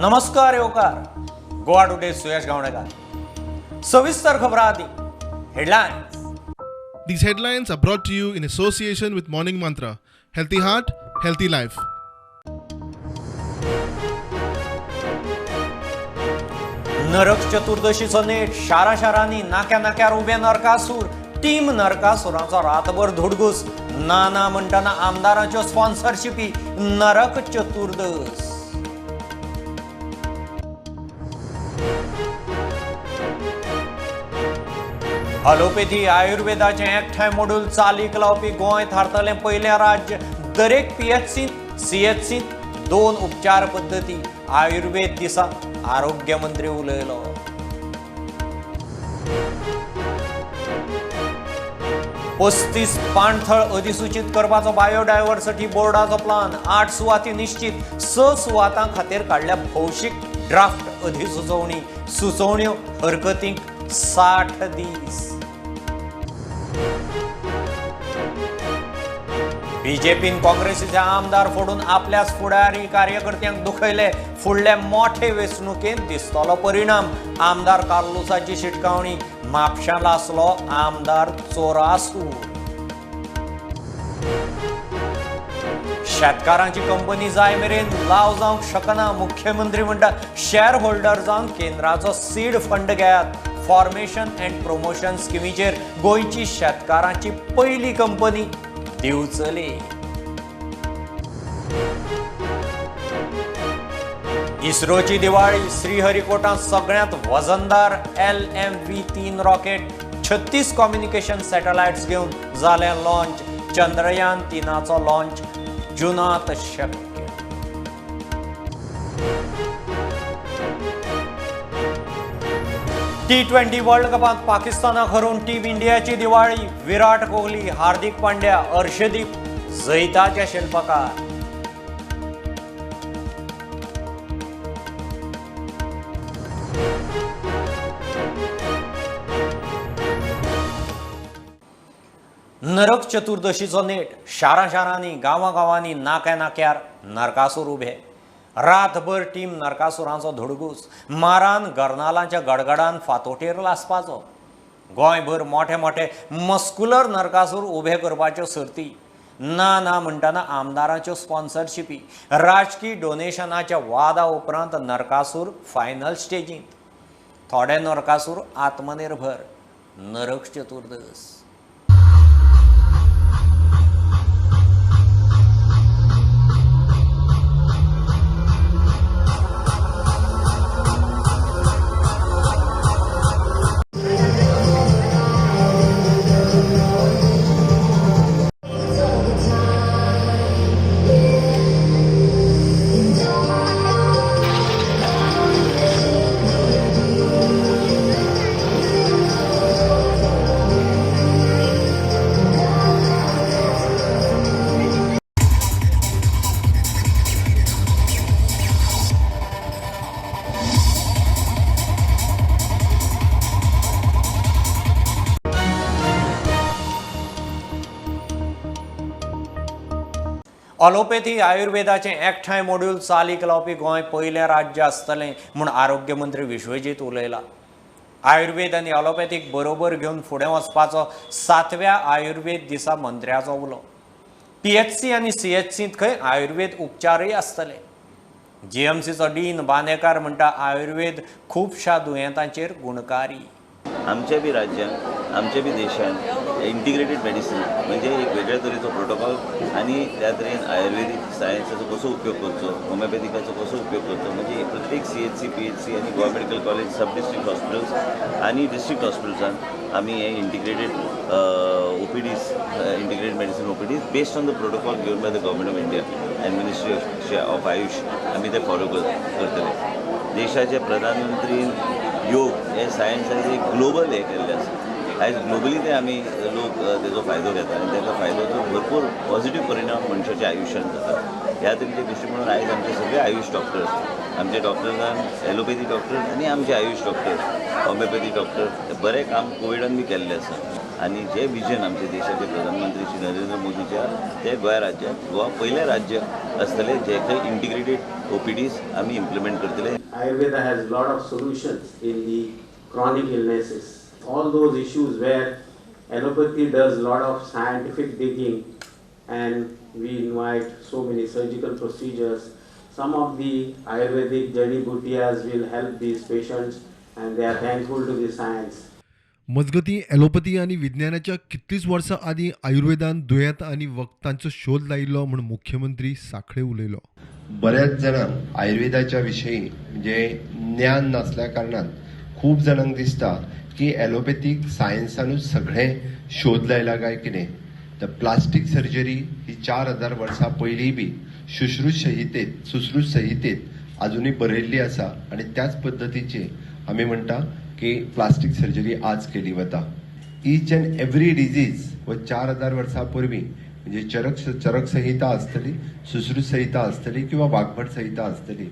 नमस्कार येवकार गोवा टुडे सुयश गावणेकार. सविस्तर खबरां आदी headlines. These headlines are brought to you in association with Morning Mantra. Healthy heart, healthy life. नरक चतुर्दशीचो नेट शारा शारांनी नाक्या नाक्यार उबे नरकासूर. टीम नरकासुराचो रातभर धुडगूस. ना ना म्हणटना आमदारांच्यो स्पॉन्सरशिपी. नरक चतुर्दश. अलोपेथी आयुर्वेदाचें एकठांय मोडूल चालीक लावपी गोंय थारतलें पयलें राज्य. दरेक पीएचसींत सीएचसींत 2 उपचार पद्दती. आयुर्वेद दिसा आरोग्य मंत्री उलयलो. 35 पाणथळ अधिसूचित करपाचो बायोडायव्हर्सिटी बोर्डाचो प्लान. 8 सुवाती निश्चित, 6 सुवातां खातीर काडल्या भौशीक ड्राफ्ट अधिसुचोवणी. सुचोवण्यो हरकतींक 60 दीस. बीजेपीन काँग्रेसीचे आमदार फोडून आपल्याच फुडारी कार्यकर्त्यांक दुखयले. फुडले मोठे वेंचणुकेंत दिसतलो परिणाम. आमदार कार्लुसाची शिटकावणी. म्हापशां लासलो आमदार चोरासूर. शेतकारांची कंपनी जाय मेरेन लाव जावंक शकना. मुख्यमंत्री म्हणटा शेअर होल्डर जावन केंद्राचो सीड फंड घेयात. फॉर्मेशन अँड प्रमोशन स्किमीचेर गोंयची शेतकारांची पयली कंपनी दिवचली. इस्रोची दिवाळी. श्रीहरिकोटांत सगळ्यांत वजनदार LMV-3 rocket 36 communication satellites घेवन जालें लॉन्च. चंद्रयान 3चो लॉन्च जुनांत शक्य. T20 world कपांत पाकिस्तानाक हरोवन टीम इंडियाची दिवाळी. विराट कोहली, हार्दिक पांड्या, अर्शदीप जैताचे शिल्पकार. नरक चतुर्दशीचो नेट शारा शारांनी गांवां गांवांनी नाक्या नाक्यार नरकासूर उबे. रातभर टीम नरकासुरांचो धुडगूस. मारान गर्नालांच्या गडगडान फातोटेर लासपाचो. गोंयभर मोठे मोठे मस्कुलर नरकासूर उबे करपाच्यो सर्ती. ना ना म्हणटना आमदारांच्यो स्पॉन्सरशिपी. राजकी डोनेशनाच्या वादा उपरांत नरकासूर फायनल स्टेजींत. थोडे नरकासूर आत्मनिर्भर. नरक चतुर्दश. अलोपेथी आयुर्वेदाचें एकठांय मोड्यूल चालीक लावपी गोंय पयलें राज्य आसतलें म्हूण आरोग्य मंत्री विश्वजीत उलयला. आयुर्वेद आनी अलोपेथीक बरोबर घेवन फुडें वचपाचो 7व्या आयुर्वेद दिसा मंत्र्याचो उलो. पीएचसी आनी सीएचसींत खंय आयुर्वेद उपचारय आसतले. जीएमसीचो डीन बांदेकार म्हणटा आयुर्वेद खुबश्या दुयेंतांचेर गुणकारी. आमच्या बी राज्यांत, आमच्या बी देशांत इंटिग्रेटेड मेडिसीन म्हणजे एक वेगळ्या तरेचो प्रोटोकॉल आनी त्या तरेन आयुर्वेदीक सायन्साचो कसो उपयोग करचो, होमिओपॅथिकाचो कसो उपयोग करचो, म्हणजे प्रत्येक सीएचसी, पीएचसी आनी Goa medical college, sub district hospitals आनी डिस्ट्रिक्ट हॉस्पिटल्सान आमी हे integrated OPDs, integrated medicine OPDs based on the protocol given by the government of India and ministry of AYUSH आमी ते फॉलो करतले. देशाचे प्रधानमंत्री योग हे सायन्स आयज एक ग्लोबल हें केल्लें आसा. आयज ग्लोबली ते आमी लोक तेजो फायदो घेता आनी तेका फायद्याचो भरपूर पॉझिटीव परिणाम मनशाच्या आयुश्यांत जाता. ह्या तरेचे दृश्टिकोणान आयज आमचे सगळे आयुश डॉक्टर्स, आमचे डॉक्टर्सान एलोपॅथी डॉक्टर्स आनी आमचे आयुश डॉक्टर्स, होमिओपॅथी डॉक्टर्स बरें काम कोविडान बी केल्लें आसा. आनी जे विजन आमच्या देशाचे प्रधानमंत्री श्री नरेंद्र मोदीच्या ते गोंय राज्यात गोवा पयलें राज्य आसतलें जे खंय इंटिग्रेटेड ओपीडीज आमी इम्प्लिमेंट करतले. Ayurveda has lot of solutions in the chronic illnesses. All those issues where allopathy does lot of scientific digging and we invite so many surgical procedures. Some of the Ayurvedic jadi butiyas will help these patients and they are thankful to the science. मजगतीं allopathy आनी विज्ञानाच्या कितलींच वर्सां आदीं आयुर्वेदान दुयेंत आनी वखदांचो शोध लायिल्लो म्हूण मुख्यमंत्री साखळे उलयलो. बऱ्याच जाणांक आयुर्वेदाच्या विशयी म्हणजे ज्ञान नासल्या कारणान खूब जाणांक दिसता की एलोपॅथीक सायन्सानूच सगळें शोध लायला काय कितें. तर प्लास्टीक सर्जरी ही 4000 वर्सां पयलीं बी सुश्रुत संहितेत अजुनूय बरयल्ली आसा आनी त्याच पद्दतीचे आमी म्हणटा की प्लास्टीक सर्जरी आज केली वता. ईच अँड एवरी डिजीज व 4000 वर्सां पूर्वी म्हणजे चरक संहिता आसतली, सुश्रुत संहिता आसतली किंवा वाग्भट संहिता आसतली,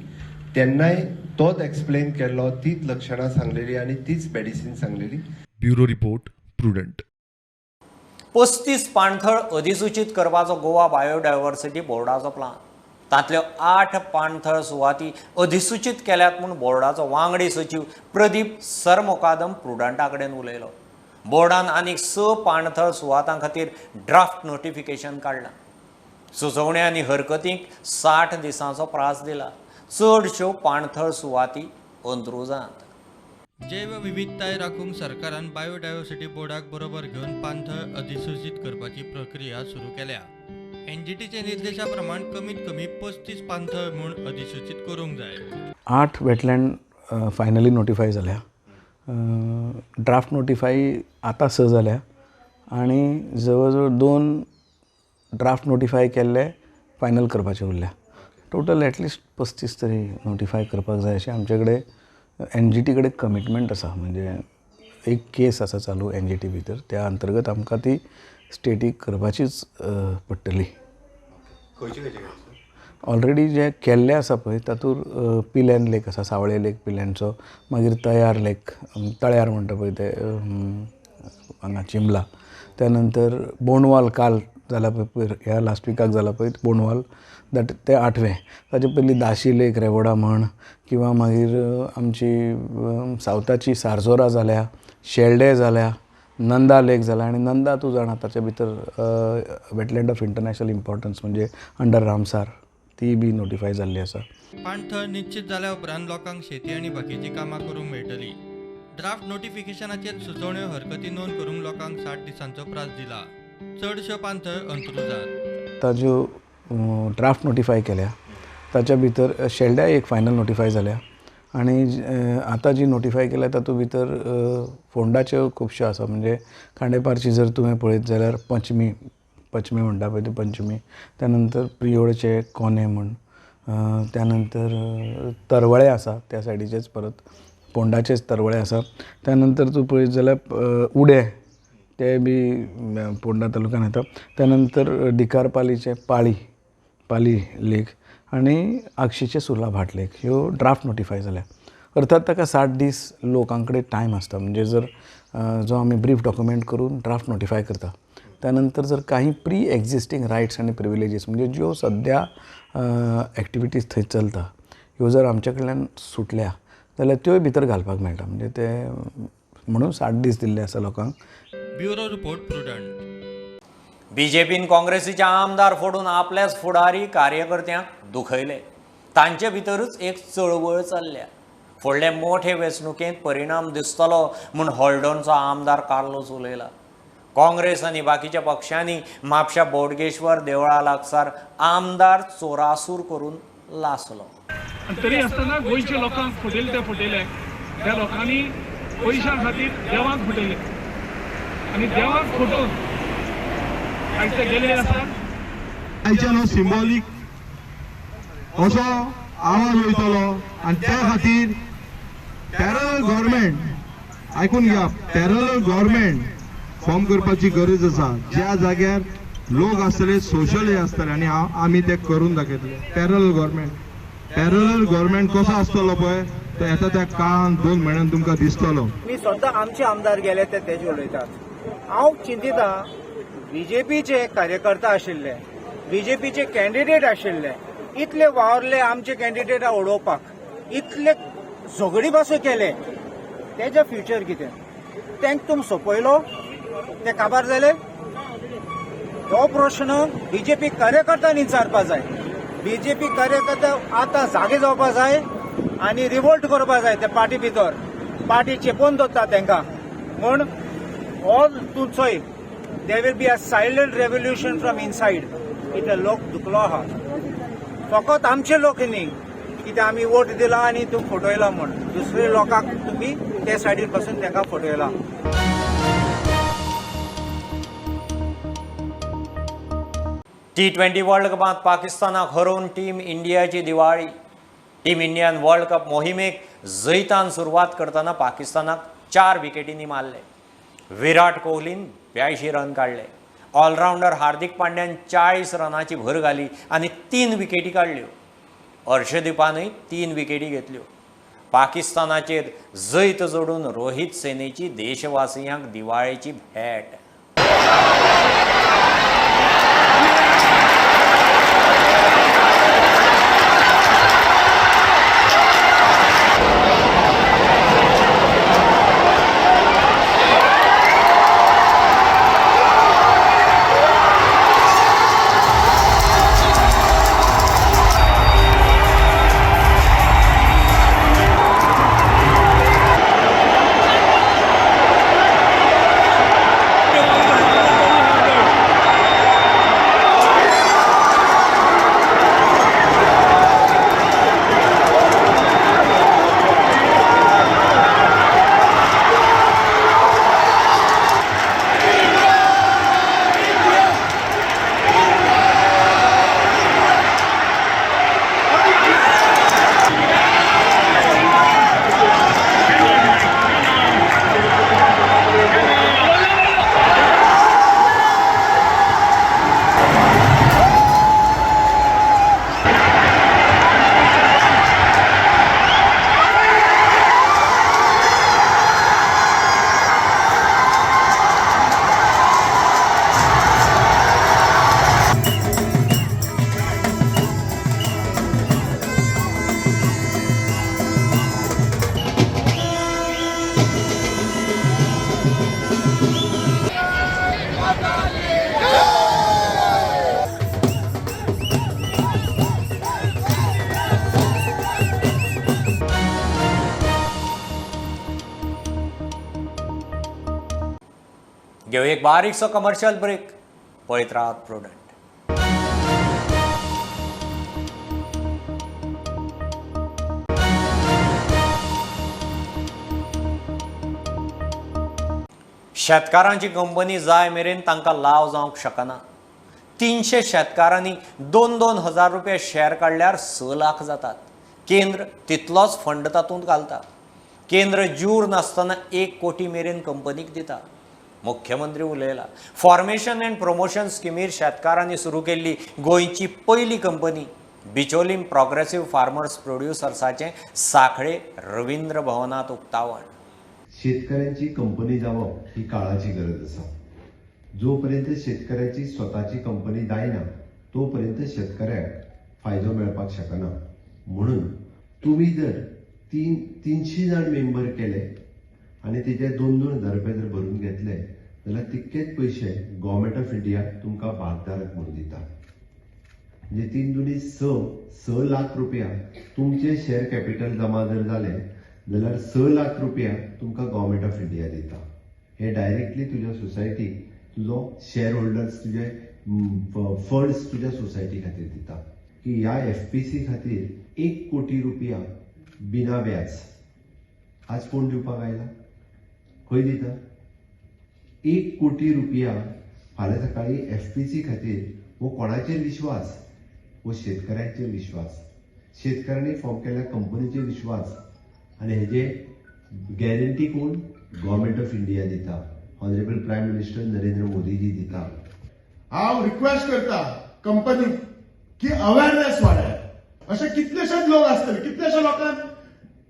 तेन्नाय तोच एक्सप्लेन केल्लो, तीच लक्षणां सांगलेली आनी तीच मेडिसीन सांगलेली. Bureau report, Prudent. 35 पाणथळ अधिसूचीत करपाचो गोवा बायोडायव्हर्सिटी बोर्डाचो प्लान. तांतल्यो 8 पाणथळ सुवाती अधिसूचीत केल्यात म्हूण बोर्डाचो वांगडी सचीव प्रदीप सरमोकादम प्रुडंटा कडेन उलयलो. बोर्डान आनीक 6 पाणथळ सुवातां खातीर ड्राफ्ट नोटिफिकेशन काडलां. सुचोवण्या आनी हरकतींक 60 दिसांचो प्रास दिला. चडश्यो पाणथळ सुवाती अंत्रुजांत. जैवविविधताय राखूंक सरकारान बायोडायव्हर्सिटी बोर्डाक बरोबर घेवन पाणथळ अधिसूचीत करपाची प्रक्रिया सुरू केल्या. एनजीटीच्या निर्देशा प्रमाण कमीत कमी 35 पाणथळ म्हूण अधिसूचीत करूंक जाय. 8 वेटलँड फायनली नोटिफाय जाल्या, ड्राफ्ट नोटिफाय आतां 6 जाल्या आनी जवळ जवळ 2 ड्राफ्ट नोटिफाय केल्ले फायनल करपाचे उरल्या. टोटल एटलिस्ट 35 तरी नोटिफाय करपाक जाय अशें आमचे कडेन एनजीटी कडेन कमिटमेंट आसा. म्हणजे एक केस आसा चालू एनजीटी भितर, त्या अंतर्गत आमकां ती स्टेटीक करपाचीच पडटली. ऑलरेडी जे केल्ले आसा पळय तातूंत पिल्यान लेक आसा, सावळे लेक पिल्यांचो, मागीर तयार लेक तळ्यार म्हणटा पळय ते हांगा चिंबला, त्या नंतर बोंडवाल काल जाला पळय, ह्या लास्ट विकाक जाला पळय बोंडवाल, that ते 8वें. ताचे पयलीं दाशी लेक रेवोडा म्हण, किंवा मागीर आमची सावथाची सारजोरा जाल्या, शेल्डे जाल्या, नंदा लेक जाला. आनी नंदा तूं जाणा ताचे भितर वेटलँड ऑफ इंटरनॅशनल इम्पॉर्टन्स म्हणजे अंडर रामसार ती बी नोटिफाय जाल्ली आसा. पाणथळ निश्चित जाल्या उपरांत लोकांक शेती आनी बाकीची कामां करूंक मेळटली. ड्राफ्ट नोटिफिकेशनाचेर सुचोवण्यो हरकती नोंद करूंक लोकांक 60 दिसांचो प्रास दिला. चडश्यो पाणथळ अंत्रुजात. ताज्यो ड्राफ्ट नोटिफाय केल्या ताच्या भितर शेल्ड्या एक फायनल नोटिफाय जाल्या आनी आतां जी नोटिफाय केल्या तातूंत भितर फोंडाच्यो खुबश्यो आसा. म्हणजे खांडेपारची जर तुवें पळयत जाल्यार पंचमी पंचमी म्हणटा पळय ती पंचमी, त्या नंतर प्रियोळचे कोने म्हण, त्या नंतर तरवळे आसा त्या सायडीचेच, परत फोंडाचेच तरवळे आसा. त्या नंतर तूं पळयत जाल्यार उडे ते बी फोंडा तालुक्यान येता. त्या नंतर डिकारपालीचे पाळी पाली लेक आनी आगशीचे सुर्ला भाट लेक ह्यो ड्राफ्ट नोटिफाय जाल्या. अर्थात ताका 60 दीस लोकां कडेन टायम आसता. म्हणजे जर जो आमी ब्रीफ डॉक्युमेंट करून ड्राफ्ट नोटिफाय करता त्या नंतर जर काही प्री एक्झिस्टींग रायट्स आनी प्रिविलेजीस म्हणजे ज्यो सद्या एक्टिविटीज थंय चलता ह्यो जर आमच्या कडल्यान सुटल्या जाल्यार त्योय भितर घालपाक मेळटा. म्हणजे ते म्हणून 60 दीस दिल्ले आसा लोकांक. Bureau report, Prudent. बीजेपीन काँग्रेसीचे आमदार फोडून आपल्याच फुडारी कार्यकर्त्यांक दुखयले. तांचे भितरूच एक चळवळ चल्ल्या. फुडले मोठे वेंचणुकेंत परिणाम दिसतलो म्हूण हॉल्डोनचो आमदार कार्लोस उलयला. काँग्रेस आनी बाकीच्या पक्षांनी म्हापशा बोडगेश्वर देवळा लागसार आमदार चोरासूर करून लासलो. तरी आसतना गोंयच्या लोकांक फटयले ते फटयले, त्या लोकांनी पयशां खातीर देवाक फटयले आनी देवाक फटोवन आयज ते गेले आसात. आयच्यान हो सिंबॉलीक असो आवाज वयतलो आनी त्या खातीर पॅरलल गव्हर्मेंट, आयकून घ्या, पॅरलल गव्हर्मेंट फॉर्म करपाची गरज आसा. ज्या जाग्यार लोक आसतले सोशल हे आसतले आनी आमी ते करून दाखयतले. पॅरलल गव्हर्मेंट, पॅरलल गव्हर्मेंट कसो आसतलो पळय तो येता त्या काळान 2 म्हयन्यान तुमकां दिसतलो. मी स्वता आमचे आमदार गेले ते तेजे उलयतात, हांव चिंतिता बीजेपीचे कार्यकर्ता आशिल्ले, बीजेपीचे कॅन्डिडेट आशिल्ले, इतले वावरले आमचे कॅन्डिडेटा उडोवपाक, इतले झगडी पासून केले, तेजे फ्युचर कितें? तांकां तुमी सोंपयलो, ते काबार जाले? हो प्रश्न बीजेपी कार्यकर्त्यांनी विचारपा जाय. बीजेपी कार्यकर्ता आतां जागे जावपा जाय आनी रिवोल्ट करपा जाय. ते पार्टी भितर पार्टी चेपोवन दवरता तांकां म्हूण हो तूं चोय, there will be a silent revolution from inside. कित्याक लोक दुखलो आहा, फकत आमचे लोक न्ही, कित्याक आमी वोट दिला आनी तूं फटयला म्हूण दुसरे लोकांक तुमी ते सायडीन पासून तांकां फटयला. T20 world कपांत पाकिस्तानाक हरोवन टीम इंडियाची दिवाळी. टीम इंडियान वर्ल्ड कप मोहिमेक जैतान सुरवात करतना पाकिस्तानाक 4 विकेटींनी मारले. विराट कोहलीन 82 रन काडले. ऑलरावंडर हार्दिक पांड्यान 40 रनाची भर घाली आनी 3 विकेटी काडल्यो. अर्शदीपानय 3 विकेटी घेतल्यो. पाकिस्तानाचेर जैत जोडून रोहित सेनेची देशवासियांक दिवाळेची भेट. घेऊ एक बारीकसो कमर्शियल ब्रेक. पळयत राहात प्रुडंट. शेतकारांची कंपनी जाय मेरेन तांकां लाव जावंक शकना. 300 शेतकारांनी 2-2 हजार रुपया शेअर काडल्यार 6 लाख जातात. केंद्र तितलोच फंड तातूंत घालता. केंद्र ज्यूर नासतना 1 कोटी मेरेन कंपनीक दिता. मुख्यमंत्री उलयला. फॉर्मेशन अँड प्रमोशन स्किमीर शेतकारांनी सुरू केल्ली गोंयची पयली कंपनी बिचोलीम प्रोग्रेसिव्ह फार्मर्स प्रोड्युसर्साचें सांखळे रवींद्र भवनांत उक्तावण. शेतकऱ्यांची कंपनी जावप ही काळाची गरज आसा. जोपर्यंत शेतकऱ्याची स्वताची कंपनी जायना तोपर्यंत शेतकऱ्याक फायदो मेळपाक शकना. म्हणून तुमी जर 300 जाण मेंबर केले आनी तेजे 2-2 हजार रुपया जर भरून घेतले जाल्यार तितकेच पयशे गव्हर्मेंट ऑफ इंडिया तुमकां भागधारक म्हणून दिता. म्हणजे 3 दुनी 6, 6 लाख रुपया तुमचे शेअर कॅपिटल जमा जर जालें जाल्यार 6 लाख रुपया तुमकां गव्हर्मेंट ऑफ इंडिया दिता. हे डायरेक्टली तुज्या सोसायटीक तुजो शेअर होल्डर्स तुजे फंड्स तुज्या सोसायटी खातीर दिता. की ह्या एफपीसी खातीर 1 कोटी रुपया बिना व्याज आज कोण दिवपाक आयला? खंय दिता? 1 कोटी रुपया फाल्यां सकाळीं एफपीसी खातीर. हो कोणाचेर विश्वास? हो शेतकऱ्यांचेर विश्वास, शेतकऱ्यांनी फॉर्म केल्ल्या कंपनीचेर विश्वास. आनी हेजे गॅरंटी कोण? गव्हर्मेंट ऑफ इंडिया दिता, honourable prime minister Narendra Modiji दिता. हांव रिक्वेस्ट करता कंपनीक की अवेरनेस वाडयात. अशे कितलेशेच लोक आसतले, कितलेशे लोकांक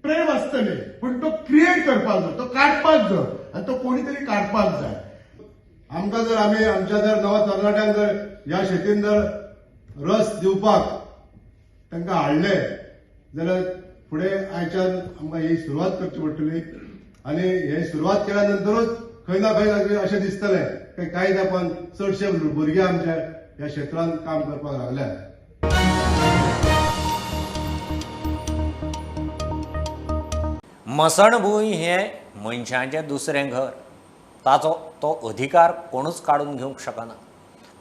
प्रेम आसतले, पूण तो क्रिएट करपाक जाय, तो काडपाक जाय आनी तो कोणी तरी काडपाक जाय. आमकां जर आमी आमच्या जर नव्या तरणाट्यांक जर ह्या शेतीन जर रस दिवपाक तांकां हाडले जाल्यार फुडें आयच्यान आमकां ही सुरवात करची पडटली आनी हे सुरवात केल्या नंतरूच खंय ना खंय अशें दिसतलें की कांय तेंपान चडशे भुरगे आमच्या ह्या क्षेत्रांत काम करपाक लागल्या. मसणभूंय हें मनशांचें दुसरें घर, ताचो तो अधिकार कोणूच काडून घेवंक शकना.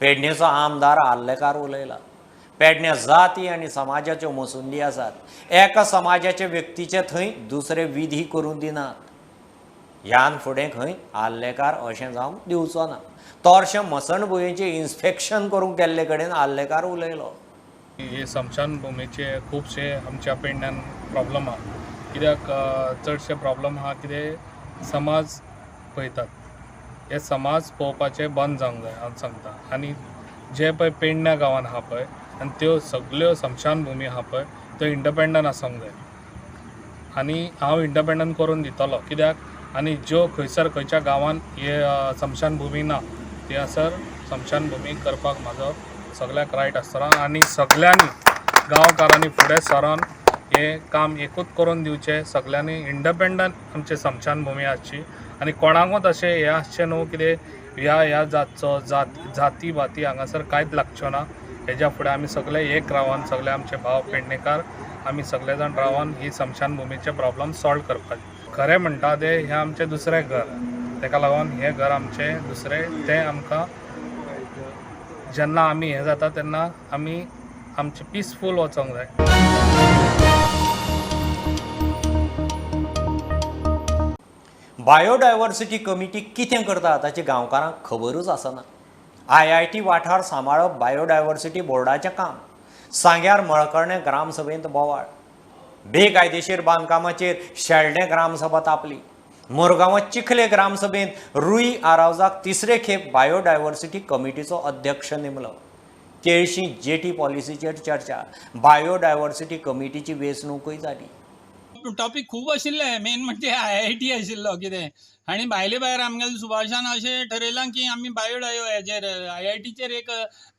पेडणेचो आमदार आर्लेकार उलयला. पेडण्या जाती आनी समाजाच्यो मसुंदी आसात. एका समाजाचे व्यक्तीचे थंय दुसरे विधी करूं दिनात. ह्यान फुडें खंय आर्लेकार अशें जावंक दिवचो ना. तोरशें मसणभुंयेचें इन्स्पेक्शन करूंक गेल्ले कडेन आर्लेकार उलयलो. हे स्मशानभुमीचे खुबशे आमच्या पेडण्यान प्रॉब्लम आहा. कित्याक चडशे प्रॉब्लम आहा कितें समाज पळयतात, हे समाज पळोवपाचें बंद जावंक जाय हांव सांगता. आनी जे पळय पेडण्या गांवान आहा पळय आनी त्यो सगळ्यो स्मशानभुमी आहा पळय त्यो इंडिपेंडंट आसूंक जाय आनी हांव इंडिपेंडंट करून दितलो. कित्याक आनी ज्यो खंयसर खंयच्या गांवान हे स्मशानभुमी ना थंयसर स्मशानभुमी करपाक म्हाजो सगळ्याक रायट आसतलो आनी सगळ्यांनी गांवकारांनी फुडें सरोन हें काम एकूच करून दिवचें. सगळ्यांनी इंडिपेंडंट आमची स्मशानभुमी आसची आनी कोणाकूच अशें हें आसचें न्हू कितें ह्या ह्या जातचो जाती भाती हांगासर कांयच लागच्यो ना. हेज्या फुडें आमी सगळे एक रावन सगळे आमचे भाव पेडणेकार आमी सगळे जाण रावन ही स्मशानभुमीचे प्रॉब्लम सॉल्व करपाचे. खरें म्हणटा तें हें आमचें दुसरें घर, तेका लागून हें घर आमचें दुसरें तें आमकां जेन्ना आमी हें जाता तेन्ना आमी आमचें पिसफूल वचोंक जाय. बायोडायवर्सिटी कमिटी कितें करता ताची गांवकारांक खबरूच आसना. IIT वाठार सांबाळप बायोडायवर्सिटी बोर्डाचें काम. सांग्यार मळकर्णे ग्रामसभेंत बोवाळ. बेकायदेशीर बांदकामाचेर शेल्डें ग्रामसभा तापली. मुरगांवां चिखले ग्रामसभेंत रुई आरावजाक तिसरे खेप बायोडायवर्सिटी कमिटीचो अध्यक्ष नेमलो. केळशी जेटी पॉलिसीचेर चर्चा. बायोडायवर्सिटी कमिटीची वेंचणूकय जाली. टॉपीक खूब आशिल्ले, मेन म्हणजे IIT आशिल्लो कितें आनी भायले भायर आमगेले सुभाषान अशें ठरयलां की आमी बायोडायो हेजेर IITचेर एक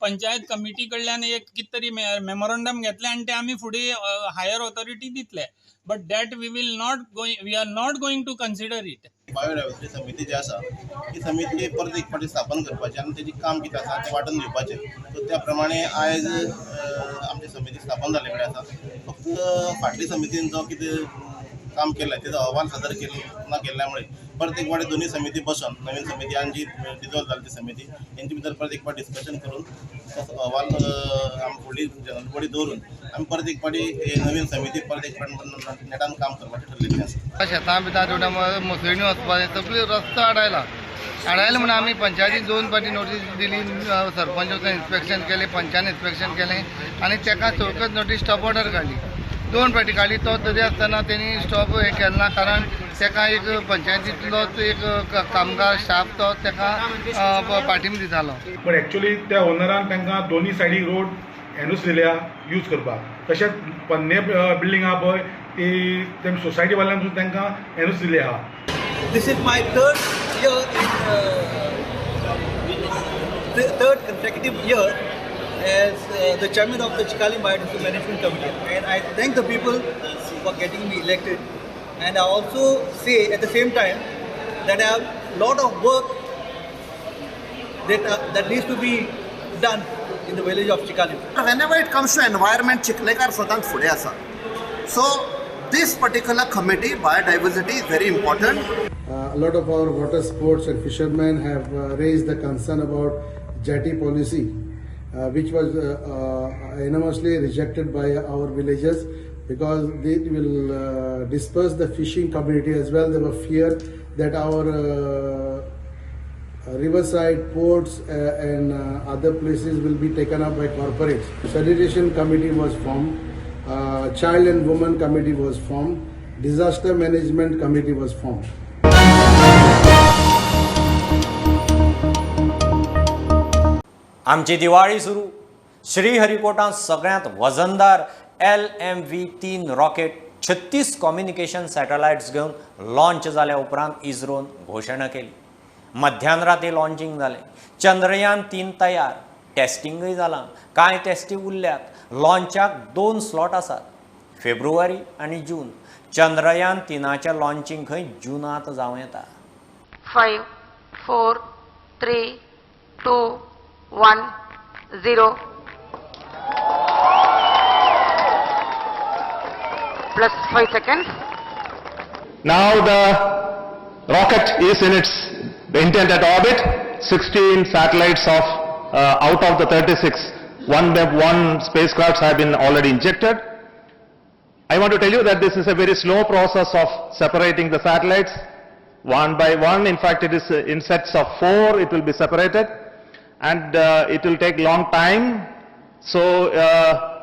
पंचायत कमिटी कडल्यान एक कितें तरी मेमोरंडम घेतलें आनी तें आमी फुडें हायर ऑथॉरिटी दितले. But that we will not going, we are not going to consider it. Biodiversity समिती जी आसा ती समिती परत एक फावटी स्थापन करपाची आनी तेजें काम कितें आसा तें वांटून घेवपाचें. सो त्या प्रमाणे आयज आमची समिती स्थापन जाल्ले कडेन आसा. फक्त फाटली समितीन जो कितें काम केलें तेजो अहवाल सादर ना केल्ल्या मुळे परत एक फावटी दोनूय समिती बसून नवीन समिती आनी जी डिजॉल्व जाली ती समिती हेंचे भितर परत एक फावट डिस्कशन करून तो अहवाल आमी फुडली जनरल बॉडी दवरून आमी परत एक फावटी नवीन समिती परत एक फावट नेटान काम करपाचें ठरलेलें आसा. शेतां बितां तेवट्या मसुरीनी वचपाचें सगळें रस्तो आडायला. आडायला म्हणून आमी पंचायतीन 2 फावटी नोटीस दिली, सरपंच वचून इन्स्पेक्शन केलें, पंचान इन्स्पेक्शन केलें आनी तेका चवकच नोटीस स्टॉप ऑर्डर काडली. 2 फावटी काडली तो तरी आसतना तेणी स्टॉप हें केलें ना, कारण तेका एक पंचायतींतलोच एक कामगार स्टाफ तो तेका पाठिंबो दितालो. पण एक्चुअली त्या ओनरान तांकां दोनूय सायडीक रोड एनूच दिल्या यूज करपाक. तशेंच पन्ने बिल्डींग आहा पळय ती तेम सोसायटी वाल्यान सुद्दां तांकां एनूच दिली आहा. This is my third year in third consecutive year as the chairman of the Chicalim Biodiversity Management Committee, and I thank the people for getting me elected. And I also say at the same time that I have a lot of work that needs to be done in the village of Chicalim. Whenever it comes to environment, Chikhlekar सदांच फुडें आसा. So this particular committee, biodiversity, is very important. A lot of our water sports and fishermen have raised the concern about jetty policy, which was unanimously rejected by our villagers because they will disperse the fishing community as well. There were fear that our riverside ports and other places will be taken up by corporates. Sanitation committee was formed, child and women committee was formed, disaster management committee was formed. आमची दिवाळी सुरू. श्रीहरिकोटांत सगळ्यांत वजनदार LMV-3 rocket 36 communication सॅटेलायट्स घेवन launch जाल्या उपरांत इस्रोन घोशणा केली. मध्यान राती लॉन्चिंग जालें. चंद्रयान 3 तयार, टेस्टिंगूय जालां, कांय टेस्टी उरल्यात. लॉन्चाक 2 स्लॉट आसात, फेब्रुवारी आनी जून. चंद्रयान 3चें लॉन्चिंग खंय जुनांत जावं येता. 5 4 3 2 1 0 plus 5 seconds. Now the rocket is in its intended orbit. 16 satellites of out of the 36, one spacecrafts have been already injected. I want to tell you that this is a very slow process of separating the satellites one by one. In fact, it is in sets of 4 it will be separated, and it will take long time. So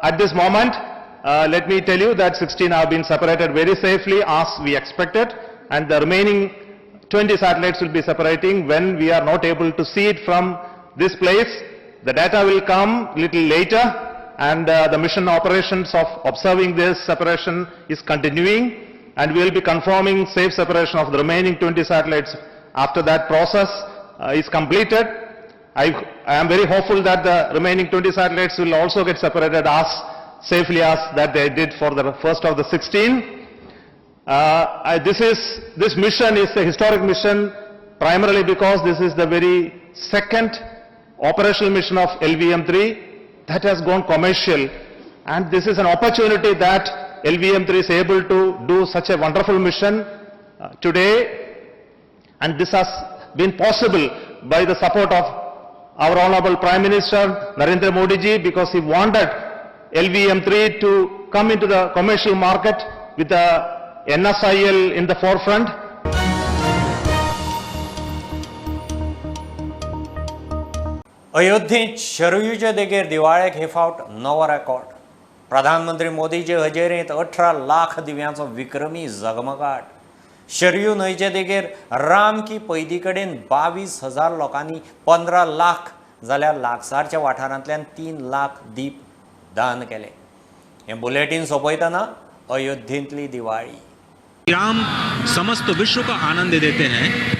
at this moment, let me tell you that 16 have been separated very safely as we expected, and the remaining 20 satellites will be separating when we are not able to see it from this place. The data will come little later, and the mission operations of observing this separation is continuing, and we will be confirming safe separation of the remaining 20 satellites after that process is completed. I am very hopeful that the remaining 20 satellites will also get separated as safely as that they did for the first of the 16. This mission is a historic mission primarily because this is the very second operational mission of LVM3 that has gone commercial, and this is an opportunity that LVM3 is able to do such a wonderful mission today, and this has been possible by the support of our Honorable Prime Minister Narendra Modi ji, because he wanted LVM3 to come into the commercial market with the NSIL in the forefront. अयोध्येंत शरयूचे देगेर दिवाळेक हे फावट नवो record. प्रधानमंत्री मोदीचे हजेरेंत 18 लाख दिव्यांचो विक्रमी जगमगाट. शरयू न्हंयचे देगेर राम की पैदी कडेन 22,000 लोकांनी 15 लाख जाल्यार लागसारच्या वाठारांतल्यान 3 लाख दीप दान केले. हें बुलेटीन सोंपयतना अयोध्येंतली दिवाळी. राम समस्त विश्व का आनंद देते हैं.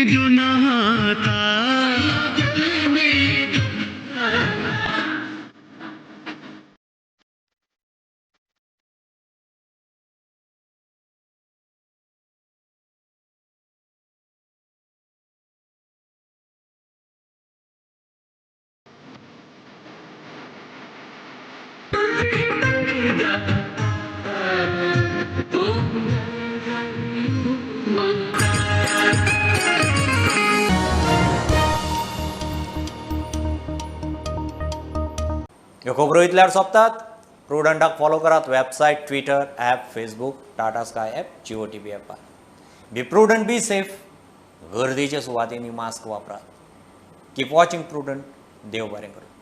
जो नहाता ह्यो खबरो इतल्यार सोंपतात. प्रुडंटाक फॉलो करात website, Twitter, app, Facebook, Tata Sky app, Jio TV ॲपार. Be prudent, be safe. गर्दीच्या सुवातींनी मास्क वापरात. Keep watching prudent. देव बरें करूं.